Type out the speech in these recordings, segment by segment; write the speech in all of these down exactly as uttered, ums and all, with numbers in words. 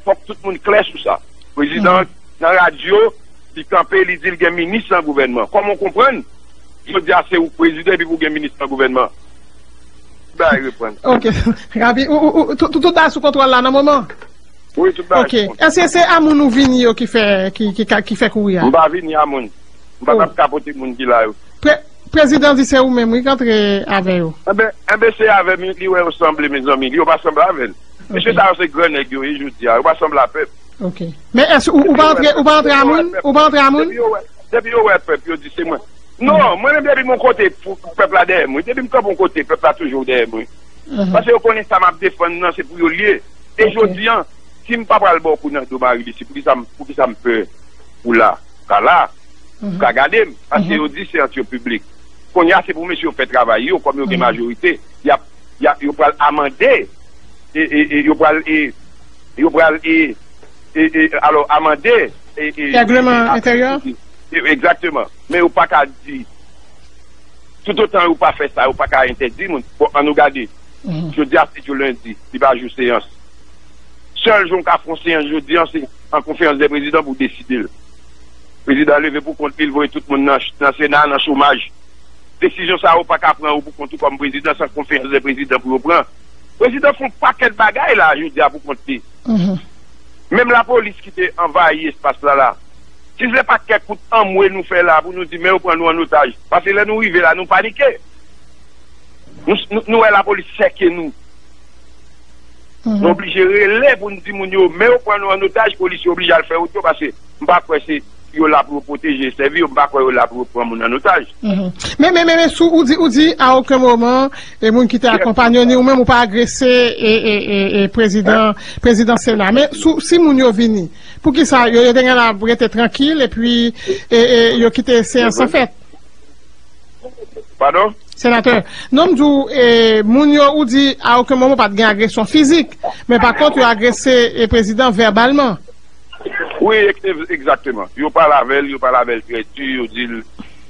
Fòk tout moun klè sou sa. Prezidan nan radyo, li kanpe, li di l gen minis nan gouvènman. Kòman w konprann? Jodi a se ou k prezidan epi pou gen minis nan gouvènman. Bay reprann. Ok. Rabi, ou, ou, ou, tout, tout, tout bagay sou kontwòl la nan moman? Wi, tout bagay sou kontwòl. Ok. Èske se a moun ou vini yo ki fè, ki, ki, ki fè kouri a? M pa vini a moun. M pa t ap kapote moun ki la yo. Pre-, prezidan di se ou menm wi k antre avè yo. Enben, enben se avè m li wè yo sanble, mezanmi. Yo pa sanble avè l. Mesye sa yo se gran nèg yo ye jodi a. Yo pa sanble a pèp. Ok. Men èske ou, ou pa antre, ou pa antre a moun? Ou pa antre a moun? Depi yo wè, depi yo wè pèp, yo di se mwen. Non, mwen menm depi m yon kote, pou pèp la dèyè mwen. Depi m kanpe yon kote, pèp la toujou dèyè mwen. Paske yo konnen sa m ap defann nan, se pou yo l ye. E jodi a, si m pa pral ba w kou nan do Marilis, poukisa m, poukisa m pè ou la? Ou ka la, ou ka gade m, paske yo di se anti yo piblik. Kounye a, se pou mesye yo fè travay yo, kòm yo gen majorite, y ap, y ap, yo pral amande, e, e, e, yo pral, e, yo pral, e, e, e, alò, amande, e, e, Règleman e, enteryè? E, egzakteman. Men yo pa ka di, toutotan yo pa fè sa, yo pa ka entèdi moun. Bon, ann nou gade. Jodi a, se jou lendi, li pa jou seyans. Sèl jou m ka fè yon seyans jodi a, se an konferans de prezidan pou deside l. Prezidan leve pou kont li, l voye tout moun nan, nan Sena, nan chomaj. Desizyon sa yo pa ka pran yo pou kont ou kòm prezidan, se an konferans de prezidan pou yo pran. Prezidan fè yon pakèt bagay la, jodi a pou kont li. Menm lapolis ki te anvayi espas la la. Si se pa kèk kout anmwe nou fè la pou nou di, men yo pran nou an otaj. Paske lè nou rive la, nou panike. Nou, nou, nou wè lapolis sèke nou. Nou oblije rele pou n di moun yo, men yo pran nou an otaj, polis yo oblije al fè wout yo, paske m pa kwè se yo la pou yo pwoteje e sèvi yo, m pa kwè yo la pou yo pran moun an otaj. Men, men, men, men, sou, ou di, ou di, a okenn moman, e moun ki te akonpanye w, ni ou menm, ou pa agrese e, e, e, e prezidan, prezidan Sena. Men sou, si moun yo vini, poukisa yo, yo te gen la rete trankil, epi, e, e, yo kite seyans lan fèt? Padon? Senatè, non, m di w, e, moun yo, ou di, a okenn moman, pa t gen agresyon fizik, men pa kont, yo agrese, e, prezidan vèbalman. Wi, ek-, egzakteman. Yo pale avè l, yo pale avè l trè di, yo di l,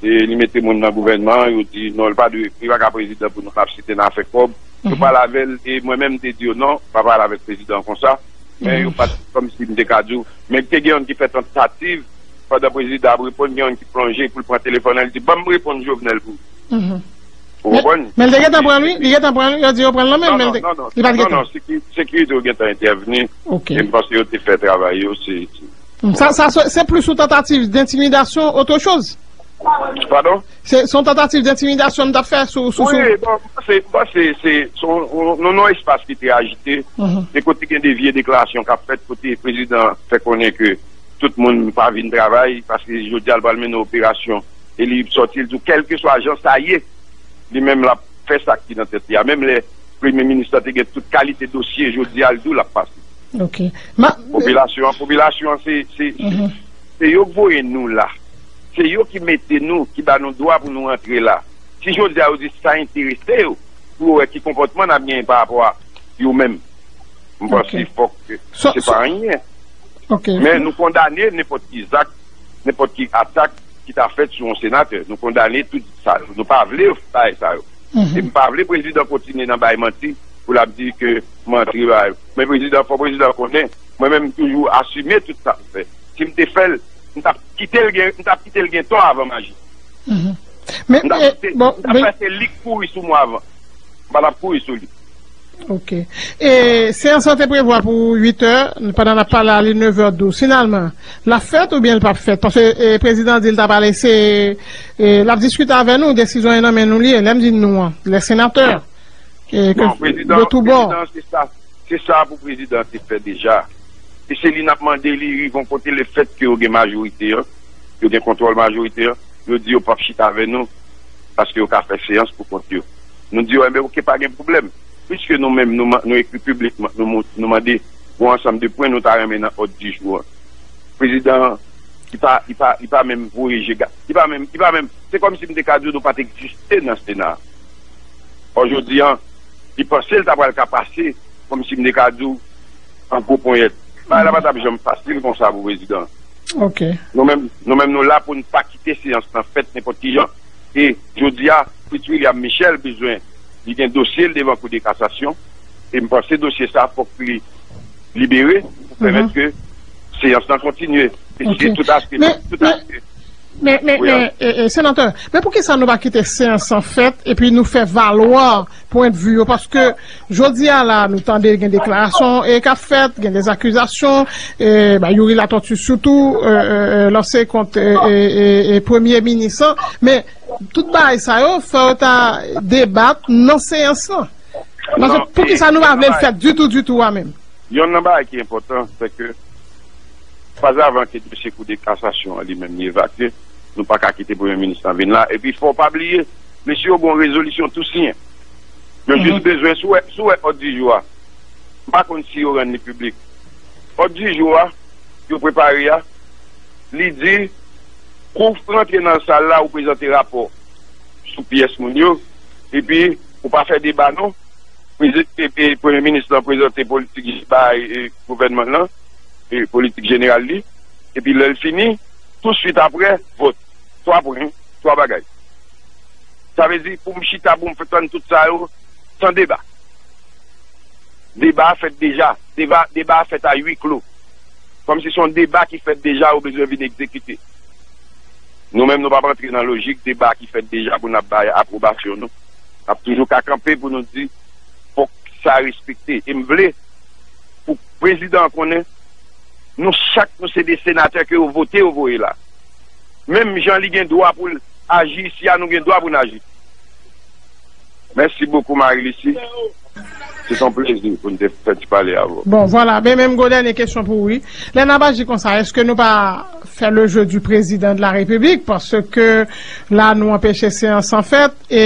e, li mete moun nan gouvènman, yo di, non, li pa dwe, li pa ka prezidan pou nou, l ap site nan afè kòb. Yo pale avè l, e mwen menm, m te di yo, non, pa pale avèk prezidan konsa. Men yo pa t kòmsi m te ka di w. Men te gen youn ki fè tantativ, pandan prezidan ap reponn, gen youn ki plonje pou l pran telefòn nan, li di, ban m reponn Jovenel pou ou. Ou konprann? Men, men l te gentan pran l, wi, li gentan pran l, wi, yo di yo pran l nan men l, men l te, li pa t gentan. Non, non, non, non, non, non, sekirite yo gentan entèvni. Ok. E m panse yo te fè travay yo, se, se... Sa, sa, se, se plis yon tantativ dentimidasyon, autre chose. Padon? Se, se yon tantativ dentimidasyon m t ap fè sou, sou, sou... Wi, bon, se, bon, se, se, se yon, yon, yon, yon espas ki te ajite. Se kote gen de vye deklarasyon k ap fèt, kote prezidan fè konnen ke tout moun pa vin travay, paske jodi a l pral mennen operasyon. E li sòti, l di w, kèlkeswa jan sa ye, li menm l ap fè sa ki nan tèt li a. Menm lè premye minis lan te gen tout kalite dosye, jodi a, l di w l ap pase. Ok. Ma... Popilasyon an, popilasyon an, se, se, se, se yo k voye nou la. Se yo ki mete nou, ki ba nou dwa pou nou antre la. Si jodi a yo di sa enterese yo, pou yo wè ki konpòtman n ap genyen pa rapò a yo menm. M panse fòk se pa anyen. Men nou kondane nenpòt ki zak, nenpòt ki atak ki ta fèt sou yon senatè. Nou kondane tout sa yo. Nou pa vle bagay sa yo. E m pa vle prezidan kontinye nan bay manti pou l ap di ke m antre bagay. Men prezidan, fò prezidan konnen, mwen menm m toujou asime tout sa m fè. Si m te fè l, m t ap kite l gen, m t ap kite l gen tò avan m aji. M t ap kite, m t ap fè se li k kouri sou mwen avan. M pa t ap kouri sou li. Ok. E seyans lan te prevwa pou uit è, pandan n ap pale a li nèf è douz. Finalman, l ap fèt oubyen l p ap fèt? Paske, e, prezidan di l ta pral eseye, e, l ap diskite avè nou, desizyon an nan men nou li ye. Lè m di nou an, les sénateurs, e, ke, de tout bord. Non, prezidan, prezidan, se sa, se sa pou prezidan te fè deja. E se li n ap mande li rive yon kote, lefètke yo gen majorite an, yo gen kontwòl majorite an, yo di yo p ap chita avè nou, paske yo ka fè seyans pou kont yo. Nou di yo, enben, oke, pa gen pwoblèm. Piske nou menm, nou, nou ekri piblikman, nou, nou mande yon ansanm de pwen nou ta renmen nan òd di jou an. Prezidan an, li pa, li pa, li pa menm voye je ga-, li pa menm, li pa menm, se kòmsi m te ka di w nou pa t egziste nan Sena. Ò, jodi an, li panse l ta pral ka pase, kòmsi m te ka di w, an gwo ponyèt. Bagay la pa t ap janm fasil konsa pou prezidan. Ok. Nou menm, nou menm, nou la pou n pa kite seyans lan fèt nenpòt ki jan. E jodi a, Fritz William Michel bezwen, li gen dosye l devan Kou de Kasasyon. E m panse dosye sa fòk li libere pou pèmèt ke seyans lan kontinye. E si tout aspè, tout aspè. Men, men, men, e, e, senatè, men poukisa nou pa kite seyans lan fèt epi nou fè valwa pwennvi yo? Paske jodi a la, nou tande gen deklarasyon e k ap fèt, gen dèzakizasyon, e, ba, Youri Latortue sitou, e, e, e, lanse kont, e, e, e, e premye minis lan. Men tout bagay sa yo, fò yo ta debat nan seyans lan. Paske poukisa nou pa vle l fèt ditou, ditou a menm? Yonn nan bagay ki enpòtan, se ke pa avan ke dosye Kou de Kasasyon an li menm li evakye, nou pa ka kite premye minis lan vin la. Epi fò w pa bliye, mesye yo gen yon rezolisyon tou siyen. Yo jis bezwen, si w wè, si w wè òd di jou a, m pa konn si yo rann li piblik. Òd di jou a, yo prepare a, li di, kou w rantre nan sal la, ou prezante rapò sou pyès moun yo, epi ou pa fè deba non. Prezi-, e, e, premye minis lan prezante politik bay, e, gouvènman lan, e, politik jeneral li. Epi lè l fini, touswit apre, vòt. Twa pwen, twa bagay. Sa vle di, pou m chita, pou m tann tout sa yo, san deba. Deba a fèt deja. Deba, deba a fèt a wi klo. Kòmsi se yon deba ki fèt deja, yo bezwen vin egzekite. Nou menm, nou p ap antre nan lojik deba ki fèt deja pou n ap bay apwobasyon nou. N ap toujou ka kanpe pou nou di, fòk sa respekte. E m vle pou prezidan an konnen, nou chak, nou se de senatè ke yo vote, yo voye la. Menm jan li gen dwa pou l aji isi a, nou gen dwa pou n aji. Mèsi bokou, Marie Lucie. Se yon plezi pou n te fè ti pale avè w. Bon, vwala. Men, men m gon dènye kesyon pou ou, wi. Lè n ap aji konsa, èske nou pa fè le jeu du président de la République? Paske la, nou anpeche seyans lan fèt, e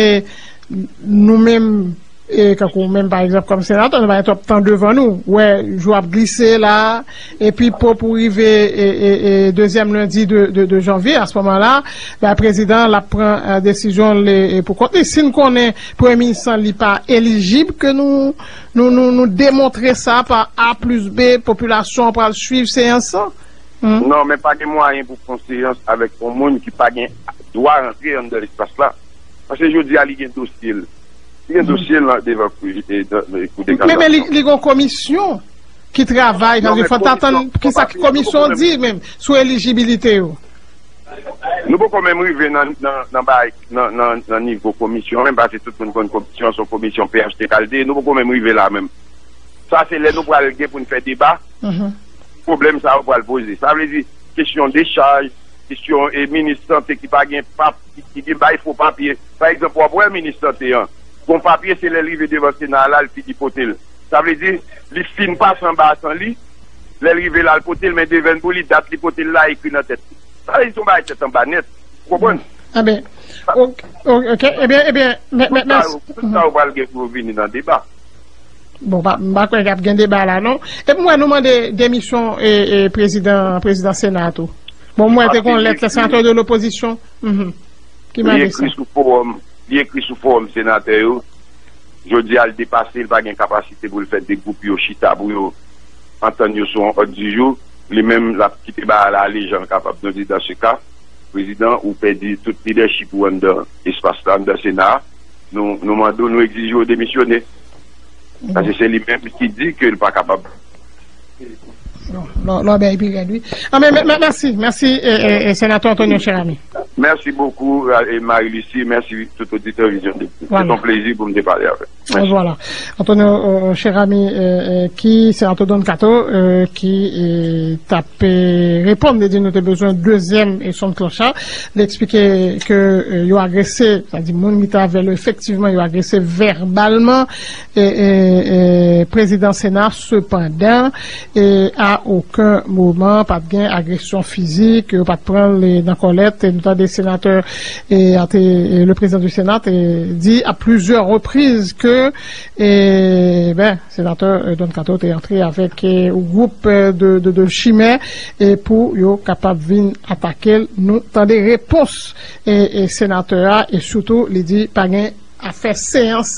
nou menm, e kankou menm, pa egzanp, kòm senatè, nou pa gen twòp tan devan nou. Wè, jou ap glise la, epi pou, pou rive, e, e, e, dezyèm lendi de, de, de janvye, a se moman la, ben, prezidan l ap pran, e, desizyon l, e, pou kont li. Si n konnen premye minis lan li pa elijib, ke nou, nou, nou, nou demontre sa pa A plis B, popilasyon an pral swiv seyans lan. Non, men pa gen mwayen pou pran seyans avèk yon moun ki pa gen dwa rantre anndan espas la. Paske jodi a, li gen dosye l. Li gen dosye l nan, devan kou, e, nan, nan kou de kasasyon. Men, men li, li gen yon komisyon ki travay, paske fò n ta tann kisa komisyon di menm sou elijibilite yo. Nou poko menm rive nan, nan, nan, bay, nan, nan, nan nivo komisyon, menm paske tout moun konn komisyon, se yon komisyon P H T K l te ye, nou poko menm rive la menm. Sa se lè nou pral gen pou n fè deba, pwoblèm sa yo pral poze. Sa vle di, kesyon dechaj, kesyon, e, minis sante ki pa gen pap, ki, ki gen bay fo papye. Pa egzanp, w ap wè minis sante an, gon papye, se lè l rive devan Sena a la, l fini pote l. Sa vle di, li fin pase anba a san li, lè l rive la, l pote l, men devèn pou li, dat li pote l la, ekri nan tèt li. Sa vle di, se yon bagay tèt anba nèt. Ou konprann? Enben, ok, ok, ok. Ebyen, ebyen, mè-, mè-, mèsi. Tout sa yo pral gen pou yo vini nan deba. Bon, pa, m pa kwè k ap gen deba la, non. Epi m wè nou mande demisyon, e, e, prezidan, prezidan Sena a tou. Bon, m wè te gon lèt senatè de lopozisyon ki mande sa. Li ekri sou fowòm, li ekri sou fowòm senatè yo. Jodi a, l depase, l pa gen kapasite pou l fè de gwoup yo chita pou yo antann yo sou yon òd di jou. Li menm, l ap kite bagay la ale jan l kapab. Nou di, dans ce cas, prezidan, ou pèdi tout lidèchip ou anndan espas la, anndan Sena a. Nou, nou mande w, nou egzije w demisyone. Paske se li menm ki di ke l pa kapab. Lò, lò, lò, ben, epi rèd, wi. Ah, men, men, men, mèsi, mèsi, e, e, e, senatè Antonio Cheramy. Mèsi bokou, e, Marie Lucie, mèsi tout oditè Vizyon de. Se yon plezi pou m te pale avè w. Mèsi. Vwala. Antonio, e, Cheramy, e, e, ki senatè Don Kato, e, ki, e, t ap, e, reponn, li di nou te bezwen dezyèm, e, son klòch la. Li eksplike ke, e, yo agrese, sa di moun ki te avè l yo, efektivman, yo agrese vèbalman, e, e, e, prezidan Sena, sepandan, e, a okenn moman, pa t gen agresyon fizik, yo pa t pran l, e, nan kòlèt, e, nou tande senatè, e, a te, e, le président du Sénat te di à plusieurs reprises que, e, ben, senatè, e, Don Kato te antre avèk, e, gwoup, e, de, de, de chimè, e, pou yo kapab vin atake l. Nou tande repons, e, e, senatè a, e sitou, li di pa gen afè seyans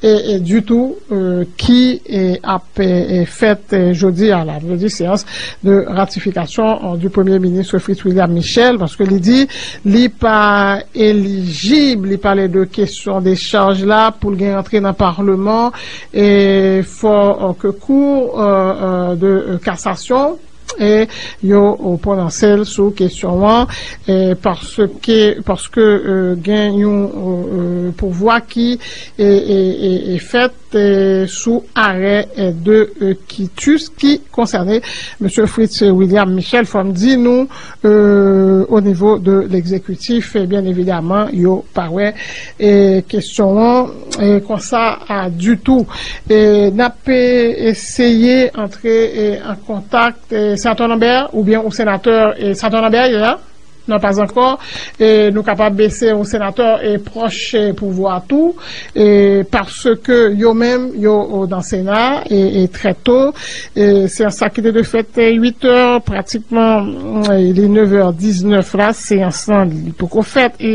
e, e ditou e, ki e, ap e, e, fèt e, jodi a la, jodi seyans de ratifikasyon e, du Premye Minis Fritz William Michel, paske li di li pa elijib, li pale de kesyon de chaj la pou l gen antre nan Palman e fò e, ke kou e, e, de e, kasasyon e yo pwononse l sou kesyon an e paske paske e, gen yon e, pouvwa ki e, e, e, e fèt e, sou arè e, de e, kitus ki konsène mesye Fritz William Michel. Fò m di nou e, o nivo de legzekitif e, byen evidaman yo pa wè e, kesyon an e, konsa a ditou. E n ap e, eseye antre e, an kontak e, Senatè Lambert, oubyen ou senatè e, Senatè Lambert ye la? Non, pas ankò. E nou kapab bese yon senatè e pwòch e, pouvwa tou e paske yo menm yo o, nan Sena e, e trè to e se sa ki te dwe fèt e, uit è pratikman e, li nèf è diznèf la seyans lan li poko fèt e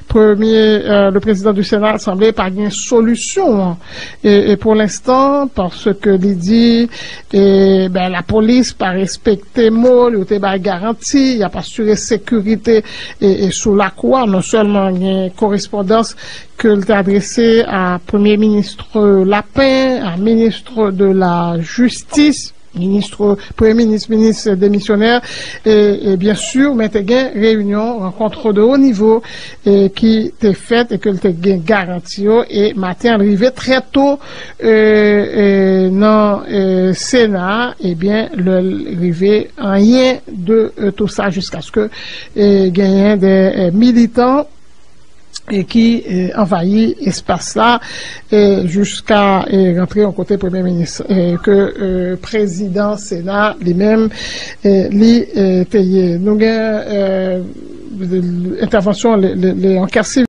premye e, le président du Sénat sanble pa gen solisyon e, e pou lenstan paske li di e ben lapolis pa respekte mo l, yo te bay garanti y ap asire sekirite e, e sou lakou a. Non sèlman gen korespondans ke l te adrese a premye minis Lapin, a minis de la jistis, minis premye minis, minis demisyonè e, e byen si men te gen reyinyon rankont de wo nivo e, ki te fèt e ke l te gen garanti yo e maten an l rive trè to e, e, nan e, Sena a, ebyen lè l rive anyen de e, tou sa jiskaske e, genyen de e, militan e ki e, anvayi espas la e, jiska e, rantre yon kote premye minis e, ke e, prezidan Sena li menm e, li e, te ye. Nou gen e, entèvansyon le, le, le, an kè